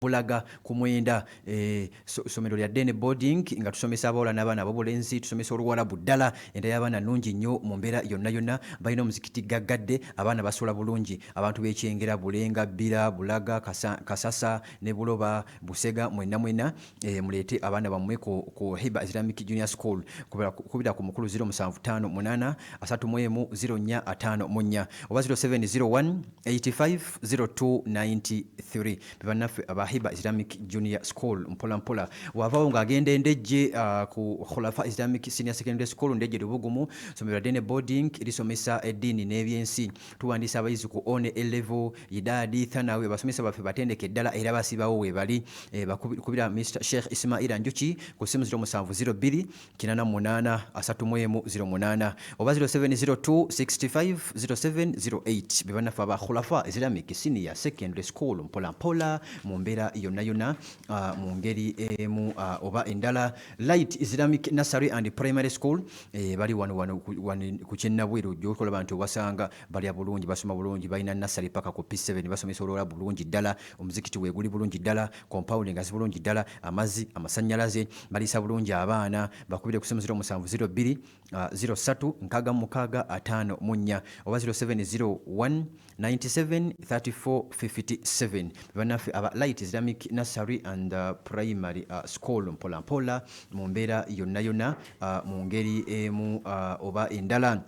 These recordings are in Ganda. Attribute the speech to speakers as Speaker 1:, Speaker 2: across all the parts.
Speaker 1: Bulaga ku mwenda ssomero lya Dene Boarding nga tusomesa abawala n'abaana ab'obulenzi, tusomesa Oluwarabu ddala. Enda y'abaana nnungi nnyo mu mbeera yonna yonna. Balina omuzikiti gaggadde, abaana basula bulungi. Abantu b'e Kyengera, Bulenga, Bbira, Bulaga, Kasasa ne Buloba, Busega mwenna mwenna muleete abaana bammwe ku Hiba Islamic Junior School. Kubira ku mukulu 0758 31 0454 oba 0701 85 0293. Bannaffe aba Hiba Islamic Junior School mpola mpola wavaawo ng'agenda Endejje ku Khulafa Islamic Senior Secondary School Ndejje Lubugumu, somero lya Dene Boarding lisomesa eddiini n'ebyensi. Tuwandiisa abayizi ku O ne A level, Idaadi, Thanawi. Abasomesa baffe batendeke ddala era basibawo weebali. Bakubira Mr Sheikh Ismaila Njuki ku ssimu 0702 88 31 08 oba 0702 65 0708. Be bannaffe aba Khulafa Islamic Senior Secondary School mpola mpola mu mbeera yonna yonna mu ngeri emu oba endala. Light Islamic Nursery and Primary School bali wano wano ku Kyennabweru gy'okolaba nti obasanga balya bulungi, basoma bulungi, balina nursery paka ku P7, basomesa olwola bulungi ddala, omuzikiti weeguli bulungi ddala, compound ngazi bulungi ddala, amazzi, amasannyalaze, baliisa bulungi abaana. Bakubire ku simu 0702 03 66 54 oba 0701 97 34 57. Bannaffe aba Light Islamic Nursery and Primary School mpola mpola mu mbeera yonna yonna mu ngeri emu oba endala.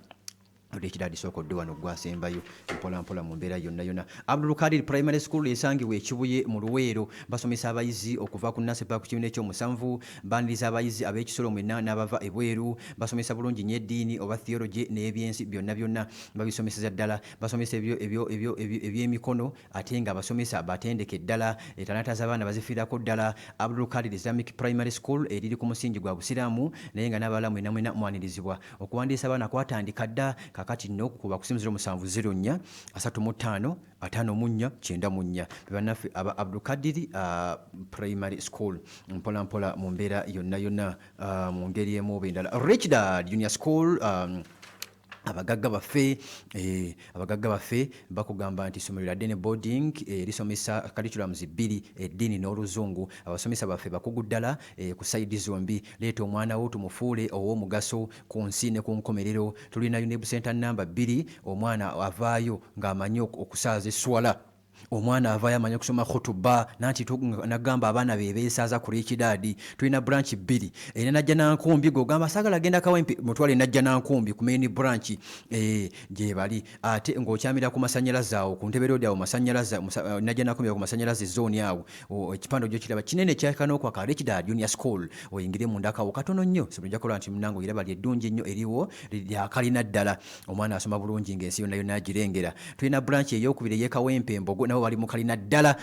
Speaker 1: Ekirala lisooka odde wano gwasembayo mpola mpola mu mbeera yonna yonna. Abdulkadir Primary School esangibwa Ekibuye mu Luweero, basomesa abayizi okuva ku nursery paka ku kibiina ekyomusanvu. Baniriza abayizi ab'ekisolo mwenna n'abava ebweru. Basomesa bulungi nnyo eddiini oba theology n'ebyensi byonna byonna babisomeseza ddala. Basomesa ebyemikono ate nga abasomesa batendeke ddala. Etalanta z'abaana bazifiirako ddala. Abdulkadir Islamic Primary School eriri ku musingi gwa Busiraamu naye nga n'abalala mwenna mwenna mwanirizibwa. Okuwandiisa abaana kwatandika dda. Kakati nno kuba ku simu 0704 35 54 94. Be bannaffe aba Abdulkadiri Primary School mpola mpola mu mbeera yonna yonna mu ngeri emu oba endala. Richdad Junior School, abagagga baffe abagagga baffe bakugamba nti essomero lya Dene Boarding lisomesa curriculums bbiri, eddiini n'Oluzungu. Abasomesa baffe bakugu ddala ku side zombi. Leeta omwana wo tumufuule ow'omugaso ku nsi ne ku nkomerero. Tulina UNEB Center namba 2. Omwana avaayo ng'amanyi okusaaza esswala, omwana avaayo amanyi okusoma khutuba nanti nagamba abaana be beesaaza ku Rikidaadi. Tulina branch bbiri, erina Najja Nankumbi. Gogamba saagala genda Kawempe, mutwale Najja Nankumbi ku main branch gyebali. Ate ng'okyamira ku masanyalaze awo ku Ntebe Road awo masanyalaze, Najja Nankumbi ku masanyalaze zone awo, ekipande ojja kiraba kinene kyakanookwa ka Rikidaad Junior School. Oyingire munda kawo katono nnyo, sono ojja kulaba nti munange oyiraba lyeddungi ennyo eriwo lyakalina ddala. Omwana asoma bulungi ng'ensi yonna yonna agirengera. Tulina branch eyokubiri ey'e Kawempe Mbogo, nabo bali mu kalina ddala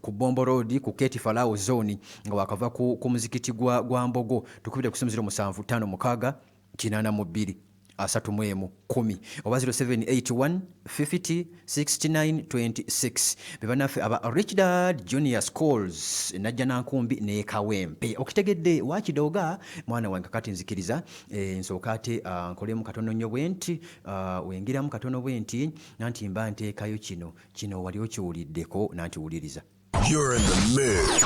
Speaker 1: ku Bombo Road ku Keti Falao zone nga wakava ku muzikiti gwa Mbogo. Tukubire ku simu 0756 82 31 10 oba 0781 50 69 26. Be bannaffe aba Richdad Junior Schools, Najja Nankumbi ne Kawempe. Okitegedde wakidooga mwana wange. Kakati nzikiriza nsooka ate nkolemu katono nnyo bwe nti wengiramu katono bwe nti nanti mba nteekayo kino kino wali okiwuliddeko nanti wuliriza.
Speaker 2: You're in the mix.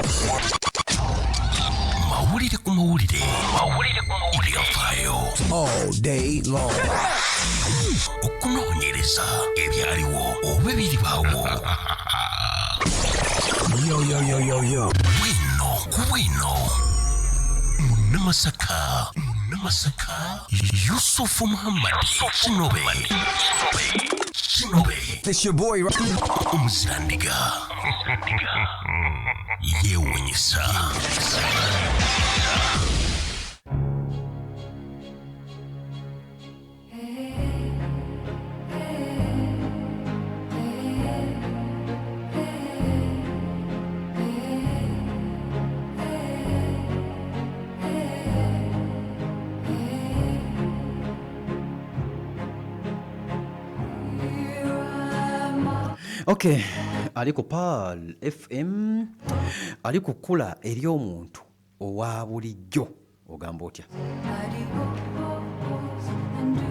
Speaker 3: Mawulire ku mawulire. Mawulire ku mawulire. Ebyafaayo.
Speaker 2: All day long.
Speaker 3: Okunoonyereza ebyaliwo oba ebiribaawo.
Speaker 2: Yo, yo, yo, yo, yo.
Speaker 3: Bwino ku bwino. Munnamasaka. Munnamasaka. Yusufu Muhammad Kinobe. Kinobe.
Speaker 2: It's your boy.
Speaker 3: Omuzirandiga. Yeewuunyisa.
Speaker 1: Okay, ali ku Pearl FM, ali ku kkula ery'omuntu owa bulijjo, ogamba otya?
Speaker 4: And do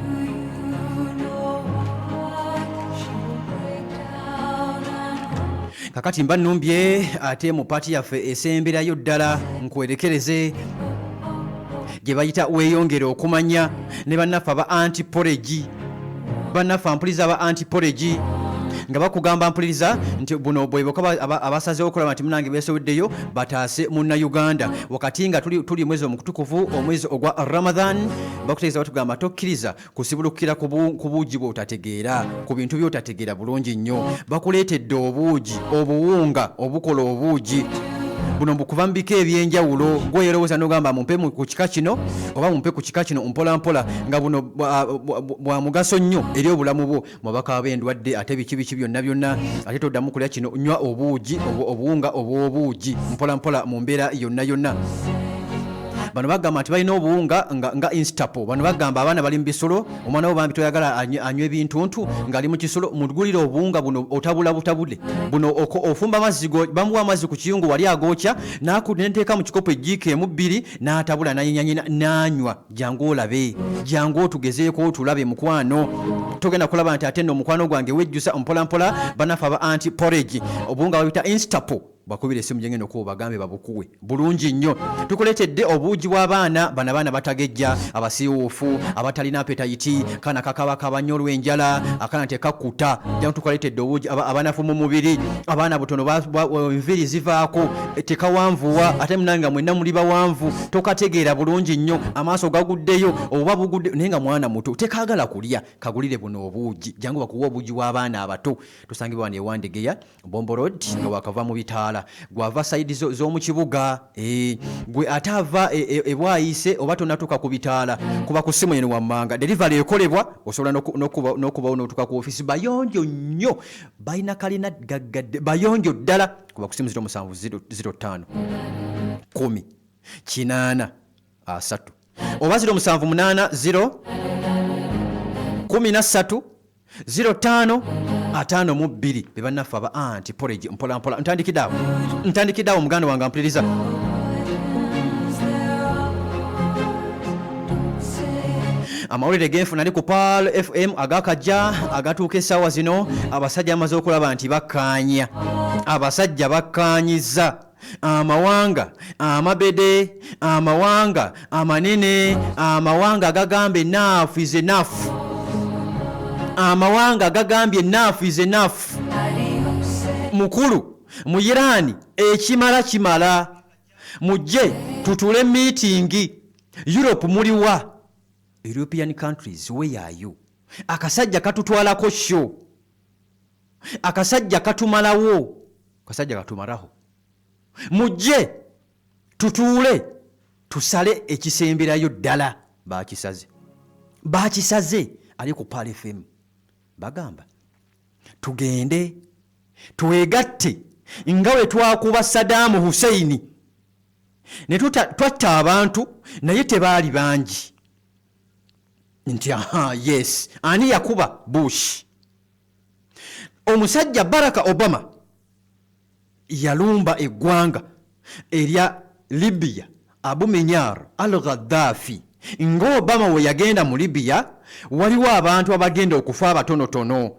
Speaker 4: you know why she will break down and
Speaker 1: Kakati mba nnumbye ate mu paati yaffe esemberayo ddala nkwerekereze gye bayita weeyongere okumanya ne bannaffe aba antiporegi, bannaffe ampuliriza aba antiporegi nga bakugamba mpuliriza nti buno bweboka abasazeewo okulaba nti munange beesoweddeyo bataase munnayuganda wakati nga tuli mwezi omutukuvu, omwezi ogwa Ramadhan. Bakutegeeza batugamba tokkiriza kusibulukira ku buugi bw'otategeera, ku bintu by'otategeera bulungi nnyo. Bakuleetedde obuugi, obuwunga obukola obuugi buno bukuva mu bika ebyenjawulo. Gwe yerowooza n'ogamba mumpe ku kika kino oba mumpe ku kika kino, mpola mpola, nga buno bwa mugaso nnyo eri obulamu bwo, mwabaka b'endwadde ate biki biki byonna byonna. Ate toddamu kulya kino, nywa obuugi, obuwunga obw'obuugi mpola mpola mu mbeera yonna yonna. Bano bagamba nti balina obuwunga nga Instapo. Bano bagamba abaana bali mu bisulo, omwana wo bambi toyagala anywe ebintuntu ng'ali mu kisulo, mugulire obuwunga buno, otabula butabule buno, ofumba amazzi, bamuwa amazzi ku kiyungu wali agookya, neteeka mu kikopo ejjiiko emu bbiri, n'atabula nayinyanyina n'anywa. Jangu olabe, jangu otugezeeko otulabe mukwano, togenda kulaba nti ate nno omukwano gwange wejjusa mpola mpola. Banafe aba anti porridge, obuwunga babita Instapo. Bakubira esimu gyengenda okuba bagambe babukuwe bulungi nnyo. Tukuleetedde obuugi bw'abaana bano, abaana batagejja, abasiiwuufu, abatalina appetite, kaana kakabakaba nnyo olw'enjala, akaana tekakkuta. Jangu tukaleetedde obuugi abanafu mu mubiri, abaana butono, enviiri zivaako, tekawanvuwa, ate munange nga mwenna muli bawanvu, tokategeera bulungi nnyo, amaaso gaguddeyo oba bugudde, naye nga mwana muto tekaagala kulya, kagulire buno obuugi. Jangu bakuwa obuugi bw'abaana abato. Tusangibwa wano ewandegeya Bombo Road nga wakava mu bitaala, gwava side z'omu kibuga, gwe ate ava ebwayise oba tonatuuka ku bitaala, kuba ku simu eno wammanga, delivery ekolebwa, osobola n'okubawo n'otuuka ku ofisi. Bayonjo nnyo, balina kalina gaggadde, bayonjo ddala. Kuba ku simu 07 05 10 80 3 oba 078 0 13 05 52. Be bannaffe aba anti porridge. Mpola mpola ntandikidde awo, ntandikidde awo muganda wange ampuliriza. Amawulire genfuna ali ku Pearl FM agakajja agatuuka essaawa zino, abasajja bamaze okulaba nti bakkaanya, abasajja bakkaanyiza amawanga amabede, amawanga amanene, amawanga agagamba enough is enough, amawanga agagambye enough is enough. Mukulu mu Iran ekimala kimala, mujje tutule meeting. Europe muliwa? European countries, where are you? Akasajja katutwalako sho, akasajja katumalawo, akasajja katumalaho. Mujje tutuule tusale ekisemberayo ddala. Bakisaze, bakisaze. Ali ku Pearl FM bagamba tugende twegatte nga bwe twakuba Saddam Hussein ne twatta abantu naye tebaali bangi. Nti aha, yes, ani yakuba Bush? Omusajja Barack Obama yalumba eggwanga erya Libya, Abu Minyar al Gaddafi. Nga Obama we yagenda mu Libya, waliwo abantu abagenda okufa abatonotono.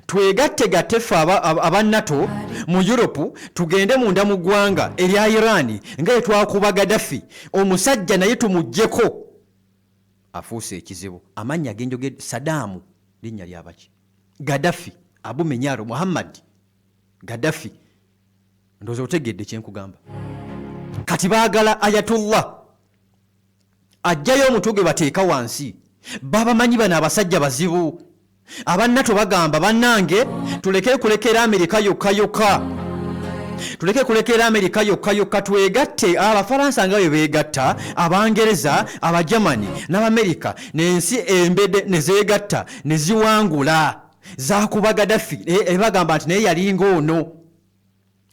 Speaker 1: Twegattegatte ffe aba NATO mu Europe, tugende munda mu ggwanga erya Iran nga etwakuba Gaddafi, omusajja naye tumuggyeko, afuuse ekizibu. Amannya genjoge, Sadaamu linnya lyabaki? Gaddafi, Abu Minyaro Muhammad Gaddafi. Ndowooza otegedde kyenkugamba. Kati baagala Ayatullah ajjayo omutwe gwe bateeka wansi. Babamanyi bano abasajja bazibu. Abannato bagamba bannange tuleke kulekera Amerika yokka yokka, tuleke kulekera Amerika yokka yokka, twegatte Abafalansa nga bwe beegatta, Abangereza, Abajamani n'Abamerika n'ensi embede ne zeegatta ne ziwangula. Zakuba Gaddafi, bagamba nti naye yalinga ono,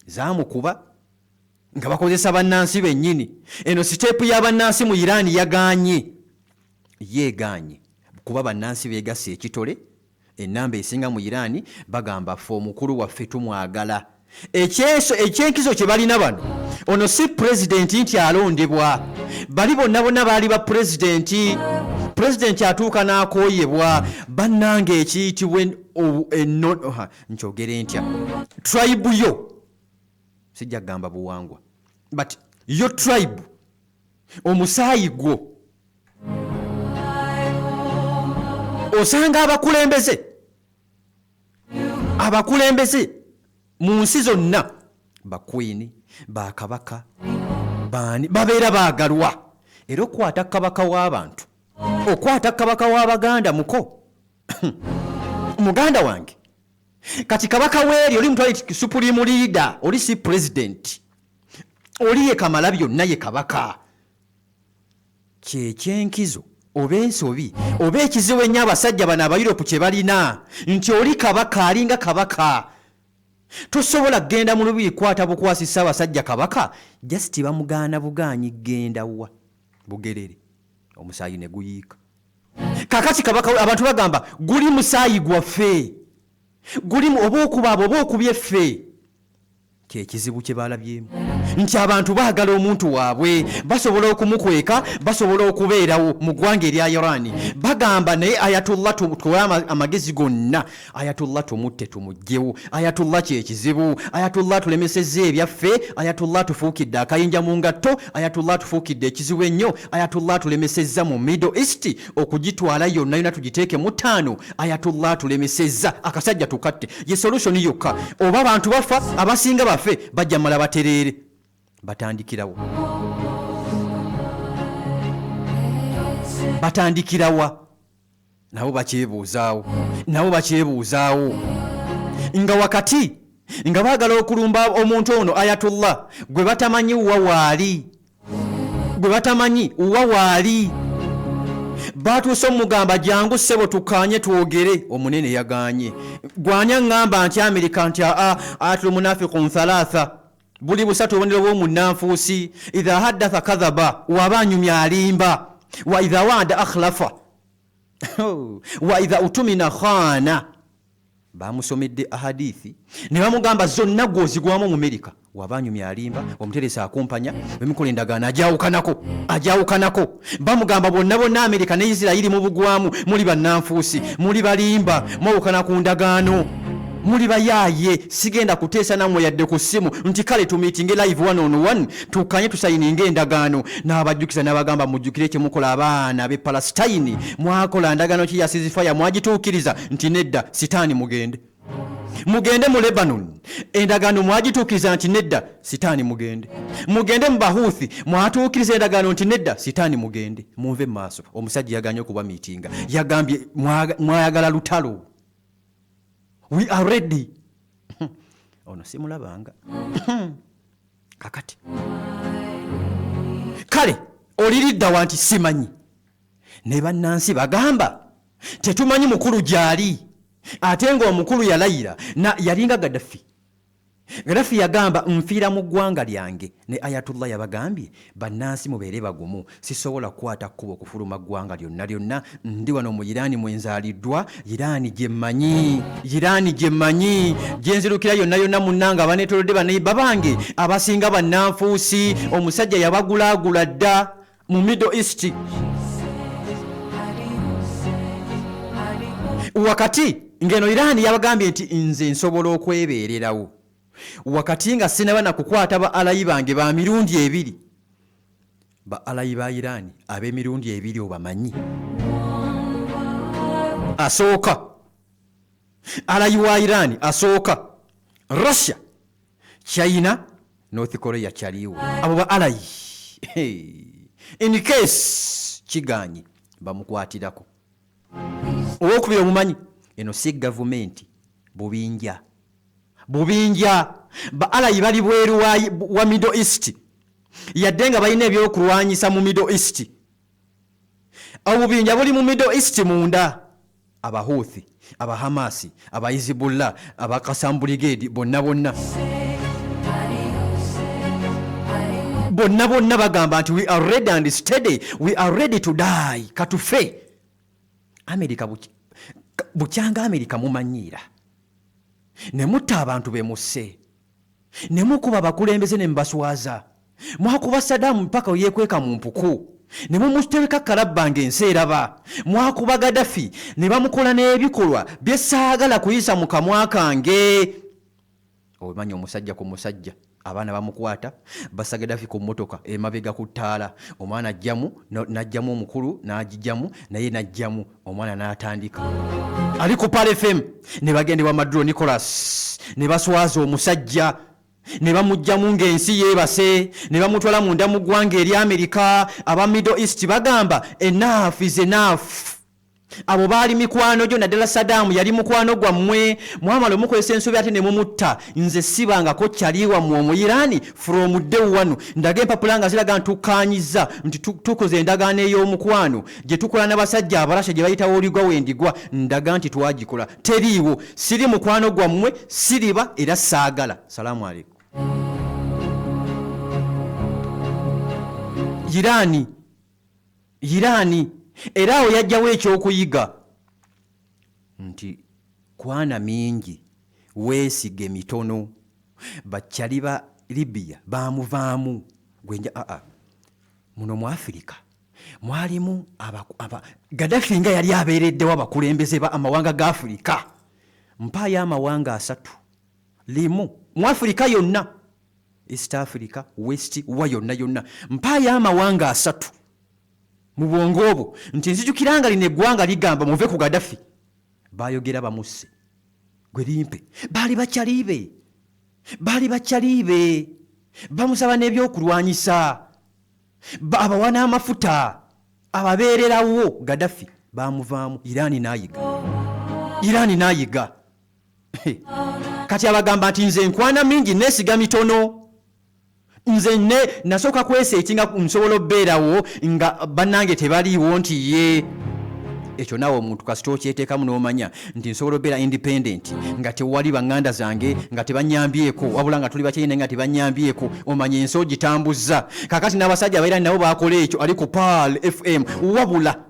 Speaker 1: zamukuba nga bakozesa bannansi bennyini. Eno step y'abannansi mu Iran yaganye, yeeganye kuba bannansi beegasse ekitole. Enamba esinga mu Iran bagamba ffe omukulu waffe tumwagala. Ekyeso ekyenkizo kye balina bano, ono si pulezidenti nti alondebwa. Bali bonna bonna baali ba pulezidenti, pulezidenti atuuka n'akooyebwa. Bannange ekiyitibwa Nkyogere ntya? Tribe yo, sijja kugamba buwangwa, but yo tribe, omusaayi gwo, osanga abakulembeze mu nsi zonna, bakwini, bakabaka, baani, babeera baagalwa. Era okwata kabaka w'abantu, okwata kabaka w'Abaganda, muko muganda wange, kati kabaka weeri oli mutwale supreme leader, oli si president, oli ye kamala byonna, ye kabaka. Kyekyenkizo oba ensobi oba ekizibu ennyo abasajja bano Abayuropu kye balina, nti oli kabaka, alinga kabaka, tosobola kugenda mu lubiri kwata bukwasi Ssaabasajja kabaka. Just bamugaana bugaanyi. Genda wa Bugerere, omusaayi ne guyiika. Kakati kabaka, abantu bagamba guli musaayi gwaffe, gulimu oba okuba abo oba okubye ffe. Kyekizibu kye balabyemu, nti abantu baagala omuntu waabwe, basobola okumukweka, basobola okubeerawo mu ggwanga erya Iran. Bagamba naye Ayatullah, tuwe amagezi gonna, Ayatullah tumutte, tumugjewo. Ayatullah kyekizibu, Ayatullah tulemesezza ebyaffe, Ayatullah tufuukidde akayinja mu ngatto, Ayatullah tufuukidde ekizibu ennyo, Ayatullah tulemesezza mu Middle East okugitwala yonna yonna tugiteeke mu ttaano, Ayatullah tulemesezza, akasajja tukatte, ye solution yokka. Oba abantu bafa, abasinga bafe, bajja mala batereere. Batandikirawo, batandikirawa? Nabo bakyebuuzaawo, nabo bakyebuuzaawo, nga wakati nga baagala okulumba omuntu ono Ayatullah gwe batamanyi wa waali, gwe batamanyi wa waali. Batuuse omugamba, "Jangu ssebo, tukanye twogere." Omunene yaganye. Gwani aŋŋamba nti Amerika, nti aa ayatul munafiqun thalatha, buli busatu obubonero bw'omunnanfuusi: idha haddatha kadhaba, waba anyumya alimba, wa idha waada akhlafa, wa idha utumina khana. Bamusomedde ahadithi ne bamugamba zonna gwozigwamu Omumerika: waba anyumya alimba, omuteresa akumpanya, bemikola endagaano ajawukanako, ajawukanako. Bamugamba bonna bonna, Amerika ne Isirayiri, mubugwamu, muli bannanfuusi, muli balimba, mwawukana ku ndagaano, muli bayaaye. Sigenda kuteesa nammwe yadde ku ssimu nti kale tumiitinge live one on one, tukanye tusayininge endagaano. N'abajjukiza n'abagamba, "Mujjukire kyemukola abaana b'e Palestine. Mwakola ndagaano ki ya ceasefire? Mwagituukiriza?" Nti nedda. Sitaani mugende, mugende mu Lebanon. Endagaano mwagituukiriza? Nti nedda. Sitaani mugende, mugende mu Bahuthi. Mwatuukiriza endagaano? Nti nedda. Sitaani mugende, munve mu maaso. Omusajja yaganye okuba miitinga, yagambye, "Mwayagala lutalo, we are ready." Ono simulabanga. Kakati kale oliriddawa? Nti simanyi. Ne bannansi bagamba tetumanyi mukulu gyali, ate ng'omukulu yalayira na yalinga Gaddafi. Gaddafi yagamba, "Nfiira mu ggwanga lyange." Ne Ayatullah yabagambye, "Bannansi mubeere bagumu, sisobola kukwata kkubo okufuluma ggwanga lyonna lyonna. Ndi wano mu Iraani mwenzaaliddwa, Iraani gye mmanyi, Iraani gye mmanyi, gye nzirukira yonna yonna. Munnanga abaneetolodde, baneiba bange abasinga bannanfuusi." Omusajja yabagulaagula dda mu Middle East. Wakati ngeno Iraani yabagambye nti nze nsobola okwebeererawo, wakati nga sinaba nakukwata ba ally bange ba mirundi ebiri. Ba ally ba Iraani ab'emirundi ebiri obamanyi? Asooka, ally wa Iraani asooka, Russia, China, North Korea kyaliwo. Abo ba ally, in case kiganye, bamukwatirako. Owokubiri omumanyi? Eno si gavumenti, bubinja, bubinja. Ba ally bali bweru wa Middle East, yadde nga balina ebyokulwanyisa mu Middle East. Obubinja buli mu Middle East munda: Abahuthi, Abahamasi, Abahizibullah, Abakasam Brigade, bonna bonna bonna bonna bagamba nti we are ready and steady, we are ready to die, katufe. Amerika bukyanga Amerika mumanyiira ne mutta abantu bemusse, ne mukuba abakulembeze ne mubaswaza. Mwakuba Sadamu mpaka yekweka mu mpuku. Ne mumutereka kalabba ng'ensi eraba. Mwakuba Gaddafi ne bamukola n'ebikolwa bye saagala kuyisa mu kamwa kange. Omanyi omusajja ku musajja, abaana bamukwata, bassa Gaddafi ku mmotoka emabega ku ttaala. Omwana ajjamu, n'ajjamu omukulu n'agijjamu, naye n'ajjamu, omwana n'atandika. Ali ku Pearl FM ne bagenda ewa Maduro Nicolas ne baswaza omusajja. Ne bamuggyamu ng'ensi yeebase, ne bamutwala munda mu ggwanga erya Amerika. Aba Middle East bagamba enough is enough. Abo baali mikwano gyo, naddala Saddam yali mukwano gwammwe. Mwamala omukozesa ensobi ate ne mumutta. Nze sibangako kyali wammwe Omuyiraani from day one. Ndaga empapula nga ziraga nti tukkaanyizza nti tukoze endagaano ey'omukwano gye tukola n'abasajja Abarasha gye bayita Woligwa Wendigwa. Ndaga nti twagikola. Teriiwo. Siri mukwano gwammwe, siriba era saagala. Salaamu aleikum. Yiraani, Yiraani. Era awo yajjawo ekyokuyiga nti kwana mingi weesige mitono. Bakyali ba Libya baamuvaamu. Gwenja aa muno mu Afirika mwalimu Gaddafi nga yali abeereddewo abakulembeze ba amawanga ga Afirika. Mpaayo amawanga 3 limu mu Afirika yonna, East Africa, West, wa yonna yonna. Mpaayo amawanga 3 mu bwongo obwo nti nzijukira nga lino eggwanga ligamba muve ku Gaddafi. Baayogera bamusse. Gwe limpe. Baali bakyalibe. Baali bakyalibe. Bamusaba n'ebyokulwanyisa. Abawa n'amafuta. Ababeererawo Gaddafi baamuvaamu. Irani n'ayiga. Irani n'ayiga. Kati abagamba nti nze nkwana mingi neesiga mitono. Nze ne nasooka kweseetinga nsobola okubeerawo nga bannange tebaliiwo nti ye. Ekyo naawe omuntu kasita okyeteekamu n'omanya nti nsobola okubeera independent nga tewali banganda zange nga tebanyambyeko, wabula nga tuli bakyeyina nga tebanyambyeko, omanya ensi ogitambuzza. Kaakati n'abasajja abairani nabo baakola ekyo, ali ku Pearl FM. Wabula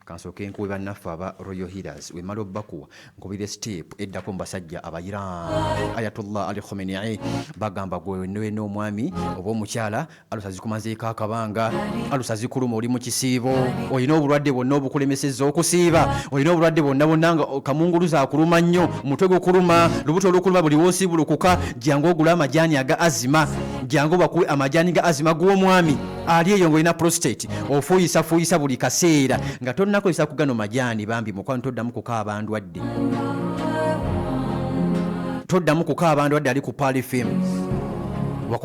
Speaker 1: kansooke nkuwe bannaffe aba Royal Healers, we mmala obbakuwa nkubire step eddako mu basajja aba Iran. Ayatollah Ali Khamenei bagamba gwe wenna omwami oba omukyala alusa zikumazeeko akabanga, alusa zikuluma, oli mu kisiibo, olina obulwadde bwonna obukulemesezza okusiiba, olina obulwadde bwonna bwonna nga kamunguluza akuluma nnyo, omutwe gukuluma, lubuto olukuluma, buli w'osiibulukuka, jangu ogule amajaani aga azima, jangu bakuwe amajaani ga azima g'omwami ali eyo ng'olina prostate, ofuuyisafuuyisa buli kaseera nga tonnakozesa ku gano majaani. Bambi mukwano, toddamu kukaaba ndwadde, toddamu kukaaba ndwadde. Ali ku Pearl FM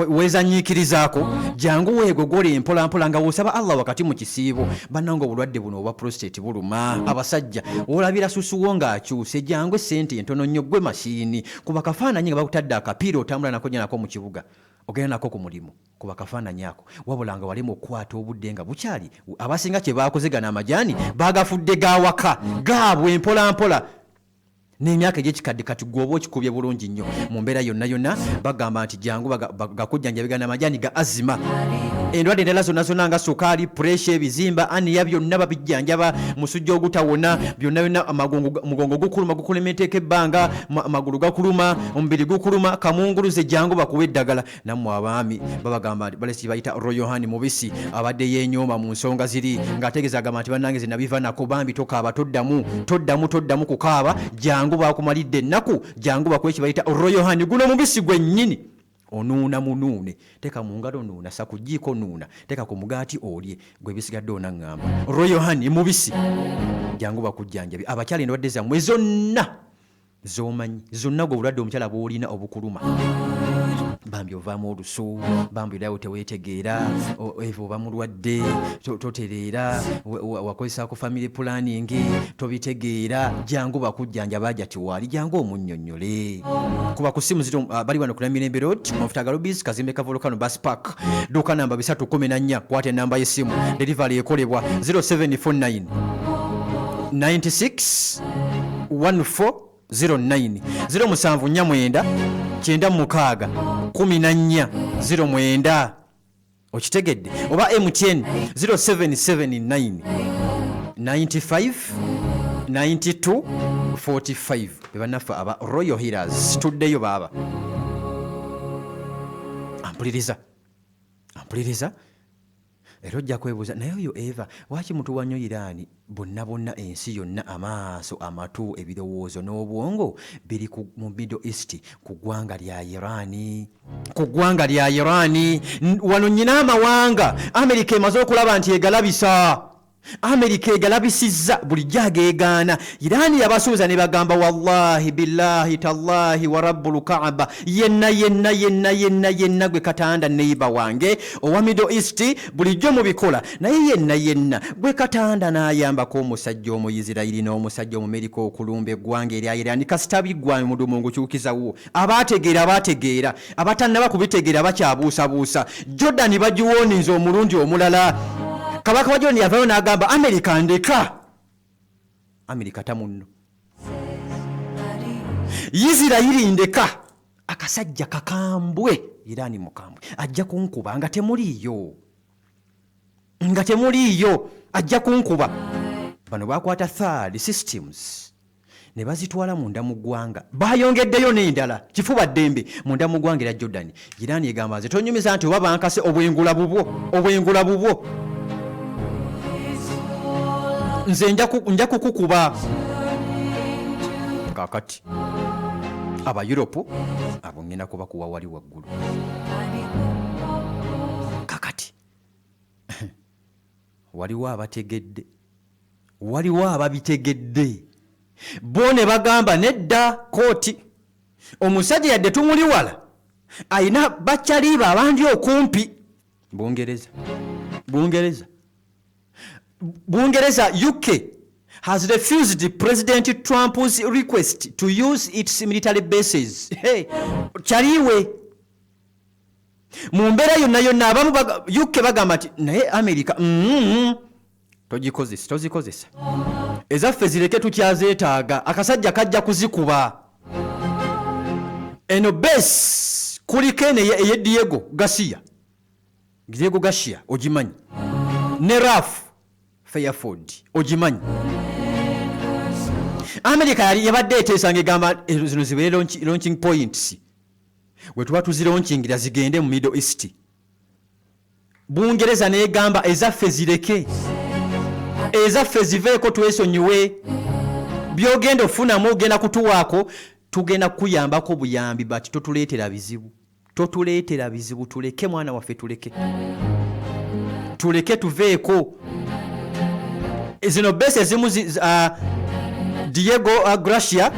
Speaker 1: weezanyiikirizaako, jangu weegogole mpola mpola nga wosaba Allah wakati mu kisiibo. Bannange, obulwadde buno obwa prostate buluma abasajja. Olabira susuwo ng'akyuse, jangu essente entono nnyo, gwe mashini kuba kafaananyi nga bakutadde akapiira otambula nako nako mu kibuga, ogenda nako ku mulimu, kuba kafaananyi ako. Wabula nga walema okukwata obudde nga bukyali. Abasinga kye baakoze, gano amajaani baagafudde gawaka gaabwe mpola mpola n'emyaka egy'ekikadde. Kati gwe oba okikubye bulungi nnyo mu mbeera yonna yonna. Bagamba nti jangu gakujjanjabi gano amajaani ga azima. Endwadde endala zonna zonna nga sukaali, puresha, ebizimba, aniya, byonna babijjanjaba. Musujja ogutawona, byonna byonna, mugongo gukuluma, gukulemeteeko ebbanga, amagulu gakuluma, omubiri gukuluma, kamunguluze, jangu bakuwa eddagala. Nammwe abaami babagamba nti balesi bayita Royal Honey mubisi. Abadde yeenyooma mu nsonga ziri ng'ategeeza, agamba nti bannange ze nabiva nako. Bambi tokaaba, toddamu, toddamu, toddamu kukaaba, jangu bakumalidde ennaku, jangu bakuwe kye bayita Royal Honey. Guno mubisi gwennyini, onuuna munuune, teeka mu ngalo nuuna, sa ku jjiiko nuuna, teeka ku mugaati olye, gwe bisigadde onaŋŋamba. Royal Honey mubisi, jangu bakujjanjabi. Abakyala, endwadde zammwe zonna z'omanyi zonna, gwe obulwadde omukyala bw'olina obukuluma, bambi ovaamu olusu, bambi olawo teweetegeera, eva oba mulwadde, totereera, wakozesa ku family planning tobitegeera, jangu bakujjanjaba. Aja tiwaali, jangu omunnyonnyole. Kuba ku simu zito, bali wano ku Namirembe Road, mafuta ga Rubis, kazimbe ka Volcano Bus Park, dduuka namba 314. Kwata enamba y'essimu, delivery ekolebwa 0749 96 1409, 0749 96 14 09. Okitegedde? Oba MTN 0779 95 92 45. Be bannaffe aba Royal Healers. Tuddeyo baaba ampuliriza, ampuliriza. Era ojja kwebuuza, naye oyo Eva lwaki mutuwa nnyo Iraani? Bonna bonna ensi yonna, amaaso, amatu, ebirowoozo n'obwongo biri mu Middle East, ku ggwanga lya Iraani, ku ggwanga lya Iraani. Wano nnyina amawanga Amerika emaze okulaba nti egalabisa. Amerika egalabisizza, bulijjo ageegaana. Iraani yabasuuza ne bagamba, wallahi billahi tallahi wa rabbul kaaba, yenna yenna yenna yenna yenna gwe katanda neiba wange owa Middle East, bulijjo mubikola, naye yenna yenna gwe katanda n'ayambako omusajja Omuyisirayiri n'omusajja Omumerika okulumba eggwanga erya Iraani, kasita biggwa mudumu ngukyukizawo. Abaategeera baategeera, abatannaba kubitegeera bakyabuusabuusa. Jordan bagiwooninze omulundi omulala. Kabaka wa Jordan yavayo n'agamba, Amerika ndeka, Amerika tamunno, Isirayiri ndeka, akasajja kakambwe, Iraani mukambwe, ajja kunkuba nga temuliiyo, nga temuliiyo, ajja kunkuba. Bano bakwata THAAD systems ne bazitwala munda mu ggwanga, bayongeddeyo n'endala kifuba ddembe munda mu ggwanga erya Jordan. Iraani egamba, nze tonyumiza nti oba bankase, obwengula bubwo, obwengula bubwo, nze nja kukukuba. Kakati Abayuropu abo ngenda kubakuwa wali waggulu. Kakati waliwo abategedde, waliwo ababitegedde, bo ne bagamba, nedda, kooti omusajja yadde tumuli wala, ayina bakyaliiba abandi okumpi. Bungereza, Bungereza, Bungereza. UK has refused President Trump's request to use its military bases. Hey, kyaliwe mu mbeera yonna yonna. Abamu UK bagamba nti naye America, togikozesa, tozikozesa, ezaffe zireke, tukyazeetaaga, akasajja kajja kuzikuba. Eno base kuliko eno eye Diego Garcia, Diego Garcia ogimanyi, ne RAF Fairford ogimanyi. America yali yabadde eteesa nga egamba, zino zibeere launching points, we tuba tuzilaunchingira zigende mu Middle East. Bungereza negamba, ezaffe zireke, ezaffe ziveeko, twesonyiwe, byogenda ofunamu ogenda kutuwaako, tugenda kukuyambako buyambi, but totuleetera bizibu, totuleetera bizibu, tuleke mwana waffe, tuleke, tuleke tuveeko. Zino base ezimu Diego Garcia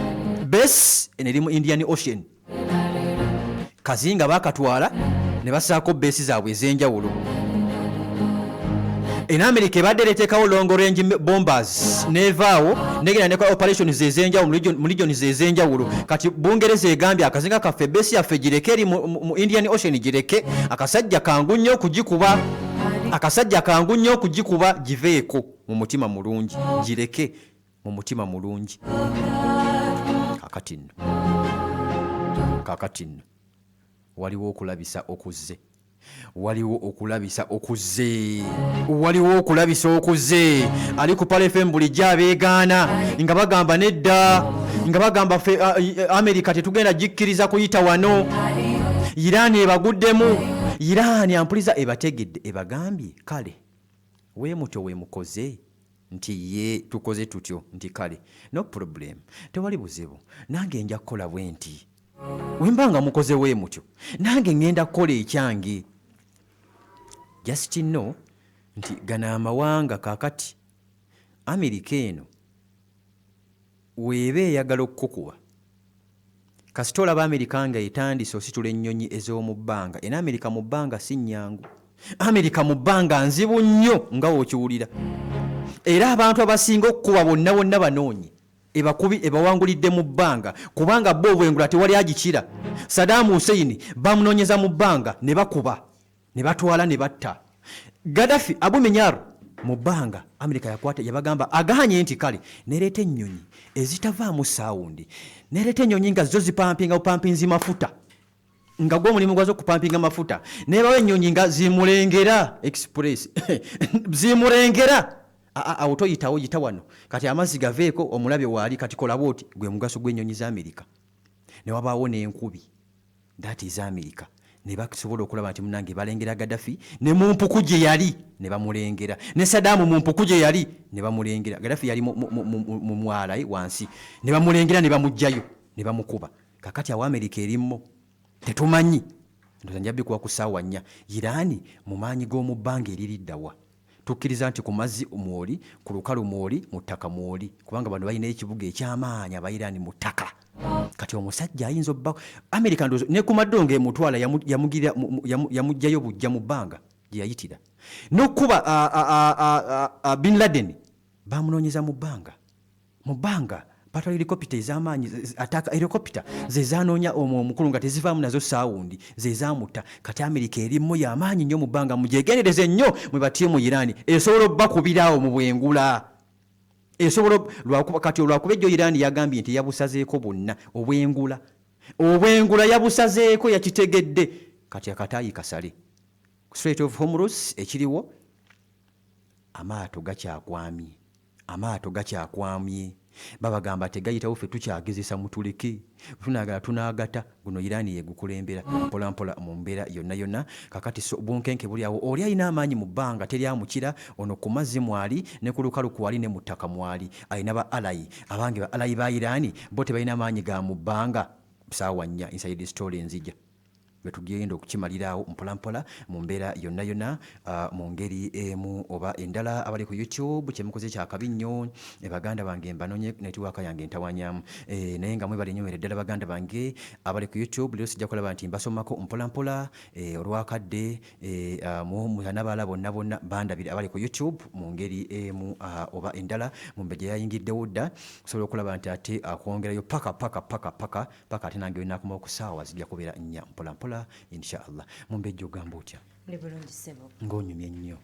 Speaker 1: base eno eri mu Indian Ocean, kazinga bakatwala ne basaako base zaabwe ez'enjawulo. Eno America ebadde ereteekawo long range bombers, nevaawo negenda nekola operations ez'enjawulo mu regions ez'enjawulo. Kati Bungereza egambye, akazinga kaffe, base yaffe gireke eri mu Indian Ocean, gireke, akasajja kangu nnyo okugikuba, akasajja kangu nnyo okugikuba, giveeko mu mutima mulungi, gireke mu mutima mulungi. Kakati nno, kakati nno waliwo okulabisa okuzze, waliwo okulabisa okuzze, waliwo okulabisa okuzze. Ali ku Pal FM bulijjo abeegaana nga bagamba nedda, nga bagamba fe Amerika tetugenda gikkiriza kuyita wano. Iraani ebaguddemu, Iraani ampuliza ebategedde, ebagambye, kale weemutyo weemukoze nti ye tukoze tutyo, nti kale no problem, tewali buzibu, nange nja kukola bwe nti. Wemba nga mukoze we mutyo, nange ŋŋenda kukola ekyange. Just know nti gano amawanga kaakati Amerika eno weeba eyagala okukukuba, kasita olaba Amerika nga etandise ositula ennyonyi ez'omu bbanga. Ena Amerika mu bbanga si nnyangu, Amerika mu bbanga nzibu nnyo nga wokiwulira. Era abantu abasinga okukuba bonna bonna banoonye ebakubi ebawangulidde mu bbanga, kubanga bo obwengula tewali agikira. Saddam Hussein bamunoonyeza mu bbanga ne bakuba ne batwala ne batta. Gaddafi, Abu Minyar mu bbanga. Amerika yakwata, yabagamba aganye nti kale, nereeta ennyonyi ezitavaamu sound, nereeta ennyonyi nga zo zipampinga bupampinzi mafuta, nga gwe omulimu gwazo kupampinga mafuta, nebawo ennyonyi nga zimulengera express, zimulengera. Awo toyitawo, yita wano, kati amazzi gaveeko, omulabe waali, kati kola bwoti. Gwe mugaso gw'ennyonyi za Amerika. Ne wabaawo n'enkubi. That is America. Ne basobola okulaba nti munange balengera Gaddafi ne mu mpuku gye yali ne bamulengera, ne Saddam mu mpuku gye yali ne bamulengera. Gaddafi yali mu mwala wansi ne bamulengera ne bamuggyayo ne bamukuba. Kakati awo Amerika erimmo tetumanyi, ndoza nja bikuwa ku ssaawa 4. Iraani mu maanyi g'omu bbanga eririddawa? Tukkiriza nti ku mazzi mwoli, ku lukalu mwoli, mu ttaka mwoli, kubanga bano balina ekibuga eky'amaanyi Abairaani mu ttaka. Kati omusajja ayinza obba Amerika ndowooza ne ku maddo ng'emutwala yamuggyayo bujja mu bbanga gye yayitira n'okukuba Bin Laden bamunoonyeza mu bbanga. Mu bbanga batwala helicopter ez'amaanyi, ataka helicopter ze zanoonya omwo omukulu nga tezivaamu nazo sound, ze zamutta. Kati Amerika erimu y'amaanyi nnyo mu bbanga, mugyegendereze nnyo mwe batiimu Iran esobola obbakubiraawo mu bwengula, esobola lwakuba kati olwakuba ejjo Iran yagambye nti yabusazeeko bwonna obwengula, obwengula yabusazeeko, yakitegedde. Kati akataayi kasale Strait of Hormuz ekiriwo, amaato gakyakwamye, amaato gakyakwamye, babagamba tegayitawo, ffe tukyagezesa, mutuleke, tunagala tunaagata. Guno Iran yegukulembera mpola mpola mu mbeera yonna yonna. Kakati so bunkenke buli awo, oli alina amaanyi mu bbanga teryamukira ono, ku mazzi mwali, ne ku lukalu kwali, ne mu ttaka mwali, alina ba ally. Abange ba ally ba Iran bo tebalina maanyi ga mu bbanga. Saawa 4 inside story nzija bwetugenda okukimaliraawo mpolampola mu mbeera yonna yonna, mu ngeri emu oba endala. Abali ku YouTube kyemukoze kyakabi nnyo. Baganda bange mbanonye, network yange ntawanyamu, naye nga mwebale nnyo ddala baganda bange abali ku YouTube. Leero sijja kulaba nti mbasomako mpolampola, olwakadde, n'abalala bonna bonna bandabire abali ku YouTube mu ngeri emu oba endala. Mumbejja yayingiddewo dda, osobola okulaba nti ate akwongerayo paka paka paka paka paka, ate nange wenakomawo ku ssaawa zijja kubeera 4 mpola mpola inshallah. Mumbejja, ogamba otya?
Speaker 4: Ndi bulungi ssebo.
Speaker 1: Ng'onyumye nnyo.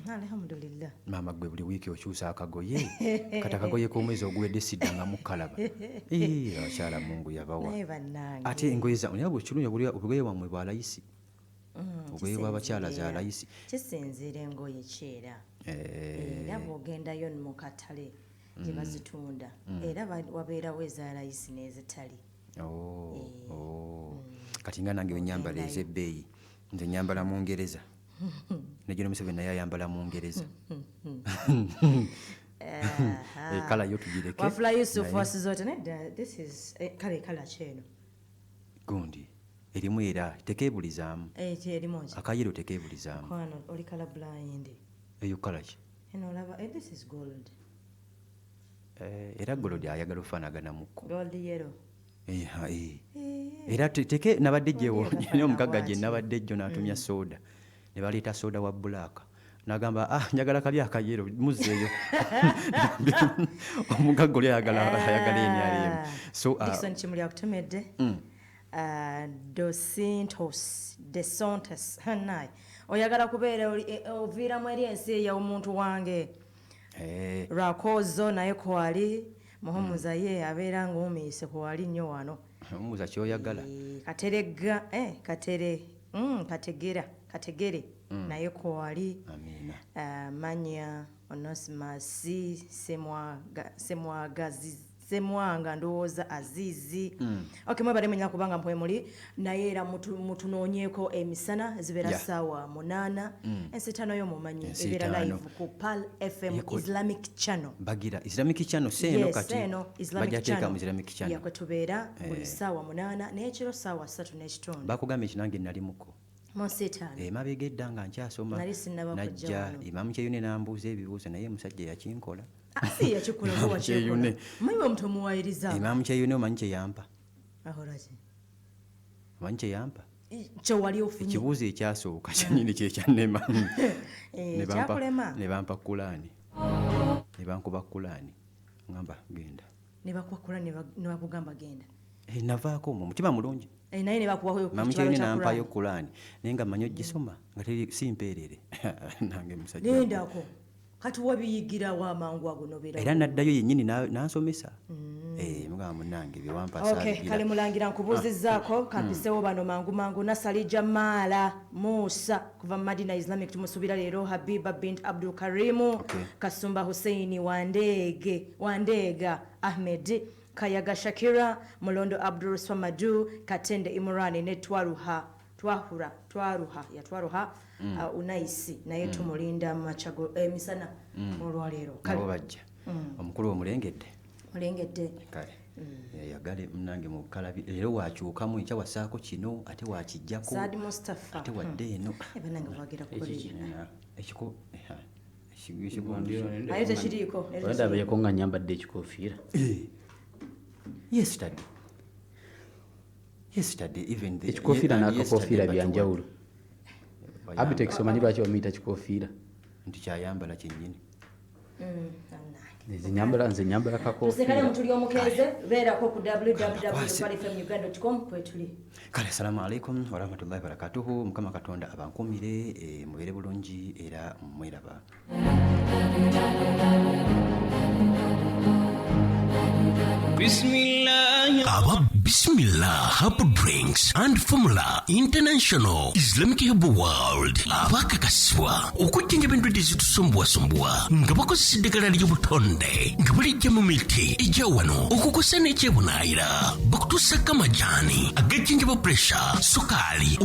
Speaker 4: Alhamdulillah.
Speaker 1: Maama gwe buli wiiki okyusa akagoye, kati akagoye k'omwezi oguwedde siddangamu kalaba. Abakyala Mungu yabawa.
Speaker 4: Naye bannange.
Speaker 1: Ate engoye za naye bwekirungi obugoye bwammwe bwa layisi, obugoye bw'abakyala za layisi.
Speaker 4: Kisinziira engoye kyera, era bw'ogendayo mu katale gye bazitunda, era wabeerawo eza layisi n'ezitali.
Speaker 1: Oh. Kati nga nange wenyambala ez'ebbeeyi, nze nyambala mu Ngereza, ne General Museveni naye ayambala mu Ngereza. Ekala yo tugireke.
Speaker 4: Wafula Yusuf wasizote nedda, this is kale kala kyeno.
Speaker 1: Gundi erimu era tekeebulizaamu.
Speaker 4: Erimu ki?
Speaker 1: Akayero tekeebulizaamu.
Speaker 4: Kwano oli color blind.
Speaker 1: Eyo kala ki?
Speaker 4: Eno olaba, this is gold.
Speaker 1: Era gold ayagala ofaanaganamuko.
Speaker 4: Gold yellow.
Speaker 1: Eh, ha. Era teke nabadde gyewo omugagga gye nabadde jjo n'atumya soda ne baleeta soda wa black, n'agamba, "Ah, njagala kali akayero, muzzeeyo." Omugagga oli ayagala enyalemu so
Speaker 4: Dickson Kimuli akutumidde. Dosintos Desontes naye oyagala kubeera oviiramu eri ensi ey'omuntu wange. Lwakozo naye kwali muhumuza, ye abeera ng'omiise kwali nnyo wano.
Speaker 1: Omubuuza kyoyagala.
Speaker 4: Kateregga, katere, kategera kategere naye kwali.
Speaker 1: Amiina.
Speaker 4: Manya Onosimus Semwanga ndowooza Azizi. Okay, mwebale menya kubanga mpwe muli naye era mutunoonyeeko emisana zibeera ssaawa 8, ensitaano yo mumanyi
Speaker 1: Ensiitaano.
Speaker 4: Ebeera live ku Pal FM Islamic Channel.
Speaker 1: Bagira Islamic Channel si eno?
Speaker 4: Yes,
Speaker 1: Kati
Speaker 4: eno Islamic
Speaker 1: bajja teeka
Speaker 4: Channel.
Speaker 1: mu Islamic Channel.
Speaker 4: Yakwe tubeera buli ssaawa 8 n'ekiro ssaawa 3:30.
Speaker 1: Bakugambye nti nange nalimuko.
Speaker 4: Mu nsitaano.
Speaker 1: Emabega edda nga nkyasoma.
Speaker 4: Nali sinnaba kujja
Speaker 1: Najja
Speaker 4: wano.
Speaker 1: Imamu Kyeyune n'ambuuza ebibuuzo, naye musajja yakinkola.
Speaker 4: Ah, si yakikola oba wakikola.
Speaker 1: Kyeyune.
Speaker 4: Manyi omuntu omuwayiriza.
Speaker 1: Imamu Kyeyune omanyi kyeyampa?
Speaker 4: Akola ki?
Speaker 1: Omanyi kyeyampa?
Speaker 4: Kyewali ofunye.
Speaker 1: Ekibuuzo ekyasooka kyenyini kyekyannema. Ne
Speaker 4: Kyakulema.
Speaker 1: Ne bampa Kulaani, ne bankuba Kulaani, ngamba genda.
Speaker 4: Ne bakwakula ne bakugamba genda.
Speaker 1: Navaako mu mutima mulungi.
Speaker 4: Naye ne bakuwako ku
Speaker 1: Imamu
Speaker 4: kibalo
Speaker 1: Kyeyune
Speaker 4: kya
Speaker 1: nampayo
Speaker 4: Kulaani.
Speaker 1: Kulaani, naye nga mmanyi ogisoma nga teri simpeerere nange musajja.
Speaker 4: Lindako, kati wabiyigirawo amangu ago nobeera?
Speaker 1: Era naddayo yennyini n'ansomesa. Mugamba munnange byewampa
Speaker 4: Okay,
Speaker 1: saabigira.
Speaker 4: Kale mulangira nkubuuzizzaako, kampisewo bano mangu mangu. Nasalija Maala Musa kuva mu Madina Islamic tumusuubira leero. Habiba bint Abdul Karimu. Kasumba Huseini Wandege, Wandega Ahmed Kayaga, Shakira Mulondo, Abdul Swamadu Katende, Imurani ne Twaruha. Twahura twaruha yatwaruha unaisi naye tumulinda machago emisana olwaleero. Kale
Speaker 1: Nabo bajja. Omukulu omulengedde.
Speaker 4: Mulengedde.
Speaker 1: Kale yagale munange mu kalabi leero wakyukamu, enkya wasaako kino ate wakijjako.
Speaker 4: Saadi Mustafa.
Speaker 1: Ate wadde eno.
Speaker 4: Banange bwagira kukola.
Speaker 1: Ekiko
Speaker 4: Aye tekiriiko.
Speaker 5: Olabeko nga nyambadde ekikofiira.
Speaker 1: Yesterday even the
Speaker 5: Ekikofiira
Speaker 1: and
Speaker 5: n'akakofiira
Speaker 1: yesterday
Speaker 5: byanjawulo.
Speaker 1: Bayamba.
Speaker 5: Abitex, omanyi lwaki bamuyita kikofiira?
Speaker 1: Nti kyayambala kyennyini.
Speaker 5: Nze nyambala
Speaker 4: Tusekale.
Speaker 5: kakofiira.
Speaker 4: Mutuli omukeeze, beerako ku www.fmuganda.com kwetuli.
Speaker 1: Kale, assalamu alaikum warahmatullahi wabarakatuhu. Mukama Katonda abankumire, mubeere bulungi era mweraba.
Speaker 3: Aba Bismillah Herbal Drinks and Formula International Islamic Herbal World abakakasibwa okujjanjaba endwadde ezitusumbuwasumbuwa nga bakozesa eddagala ly'obutonde nga balijja mu miti ejja wano okukosa n'ekyebunaayira. Bakutuusako amajaani agajjanjaba pressure, sukaali.